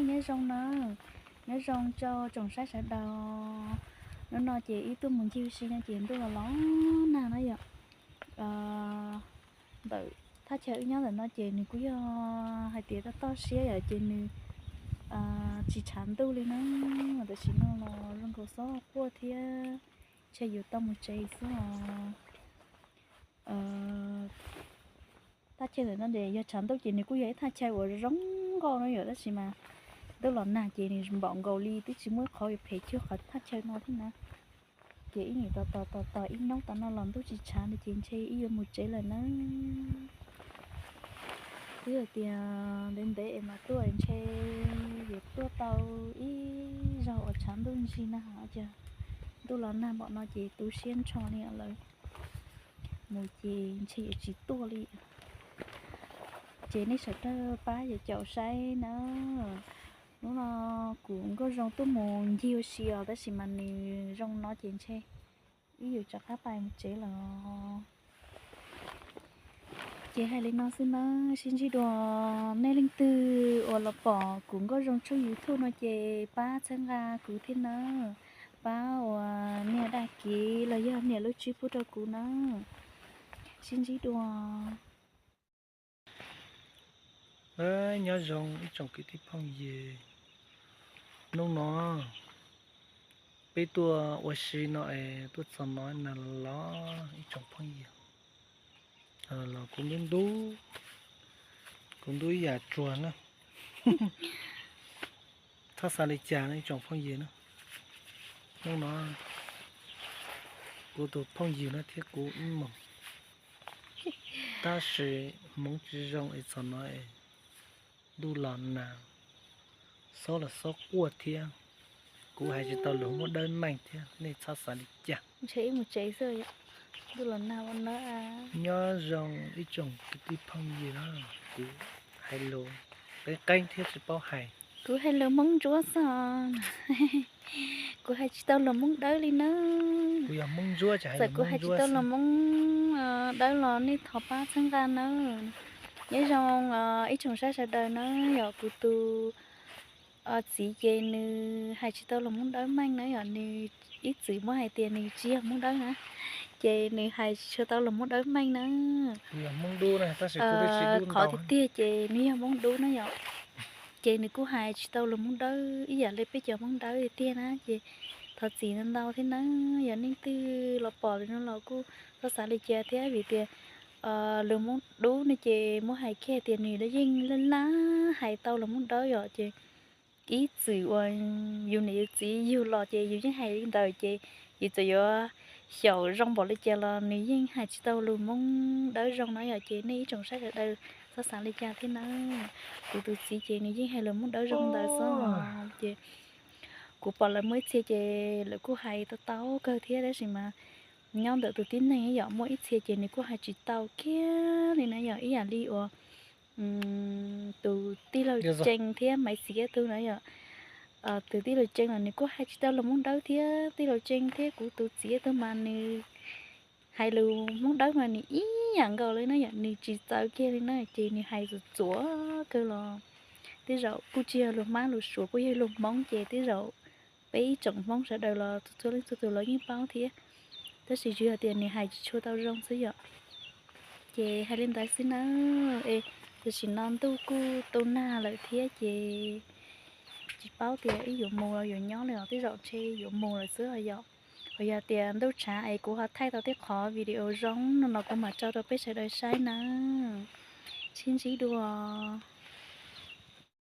Nyob zoo na, nyob zoo rau tsoom saib sawv daws. Hnub no ces wb tuaj mus ncig ua si no ces ntuj los los nag na yom. Ntawm thaj chaw wb nyob ntawm no ces nws kuj yog hais tias toj toj siab yom, ces nws tsis tshav ntuj li na. Tam sim no los zoo nkaus xob quaj thiab, ntshe yuav tau mus tsev xwb os. Thaj chaw ntawm no ces yog tshav ntuj ces nws kuj yog ib thaj chaw uas zoo nkauj no yom, tab sis mas ntuj los nag ces nws npaum nkaus li twb tsis muaj ib qhov phem cuag qhov thaj chaw no thiab na. Ces ib nyuag tos tos tos tos ib hnub tom no los ntuj tsis tshav li ces ntshe wb yuav mus tsev lawm na. Twb hais tias ntev ntev es mas tuaj ntshe yuav tuaj tau ib zaug uas tshav ntuj ntsis na, ho cas ntuj los nag npaum no ces tu siab nrho li lawm. Mus ces ntshe yuav tsis tuaj li. Ces nej sawv daws pab yuav caum saib na. Hnub no kuv Nkauj Zoo tuaj mus ncig ua si os, tab sis mas nws zoo no ces ntshe wb yuav rov qab pais mus tsev lawm. Ces hais li no xwb na, sib ntsib dua. Nej leej twg uas los pom kuv Nkauj Zoo tshooj YouTube no ces pab txhawb nqa kuv thiab na, pab ua nias dag kiv los yog nias lub tswb pub rau kuv na. Sib ntsib dua. Nyob zoo ib tsoom kwv tij phooj ywg, hnub no peb tuaj ua si no es tuaj txog no na los ib tsoom phooj ywg, los kuv ntub ntub, kuv ntub ib yam tsuag na. Txhob xav li cas no ib tsoom phooj ywg na. Hnub no kuv tus phooj ywg no thiab kuv wb mus, tab sis hmoov tsis zoo es txog no es ntuj los nag, xob los xob quaj thiab. Kuv hais tsis tau lus Hmoob Dawb Meej thiab, nej txhob xav li cas. Ntshe wb mus tsev xwb, ntuj los nag ua na. Nyob zoo ib tsoom kwv tij phooj ywg na, kuv hais lus qeeb qeeb thiab tsis paub hais. Kuv hais lus Hmoob Ntsuab xwb os. Kuv hais tsis tau lus Hmoob Dawb li na. Kuv yog Hmoob Ntsuab, txawm kuv hais tsis tau lus Hmoob Dawb los nej thov pab txhawb nqa nawb. Nyob zoo ib tsoom saib sawv daws na, yog kuv tus txiv ces nws hais tsis tau lus Hmoob Dawb meej na, yog nws ib txwm muab hais tias nws tsis yog Hmoob Dawb na, ces nws hais tsis tshua tau lus Hmoob Dawb meej na. Qhov tiag tiag ces nws yog Hmoob Dub na yom. Ces nws kuj hais tsis tau lus Hmoob Dawb ib yam li peb cov Hmoob Dawb tiag tiag na, ces thov txim ntau ntau thiab na. Yog leej twg los pom li no los kuj txhob xav li cas thiab, vim tias lus Hmoob Dub no ces muab hais kiag tias nws yeej laj laj hais tau lus Hmoob Dawb yom, ces ib txwm uas yus niam yus txiv yug los ces yus yeej hais li ntawd, ces yus txawm yuav xyaum zoo npaum li cas los nws yeej hais tsis tau lus Hmoob Dawb zoo na yom. Ces nej ib tsoom saib sawv daws txhob xav li cas thiab na. Kuv tus txiv ces nws yeej hais lus Hmoob Dawb zoo ntawd xwb. Ces kuv pom lawv muaj ib txhia ces lawv kuj hais tau tau kawg thiab, tab sis mas nyob ntawm tus tib neeg yom, muaj ib txhia ces nws kuj hais tsis tau kiag li na yom. Ib yam li uas tus tij laug Cees thiab Maiv Txiv ob tug na yom. Tus tij laug Cees los nws kuj hais tsis tau lus Hmoob Dawb thiab, tij laug Cees thiab kuv tus txiv ob tug mas nws hais lus Hmoob Dawb mas nws ib yam nkaus li na yom, nws tsis txawv kiag li na, ces nws hais txuas txuas kawg los tej zaum kuj tsis yog lus Hmab lus Suav, kuj yog lus Hmoob, ces tej zaum peb ib tsoom Hmoob sawv daws los txhua leej txhua tus los yeej paub thiab, tab sis tsuas yog tias nws hais tsis tshua tau zoo xwb yom. Ces hais li ntawd xwb na. Es tam sim no ntuj kuj tu nag lawm thiab ces tsis paub tias wb yuav mus los yuav nyob li os, tej zaum ntshe yuav mus lawm xwb os yom. Ho yog tias ntuj tshav es kuv ho thaij tau tej qhov video zoo no los kuv mam tso rau peb sawv daws saib na. Sib ntsib dua.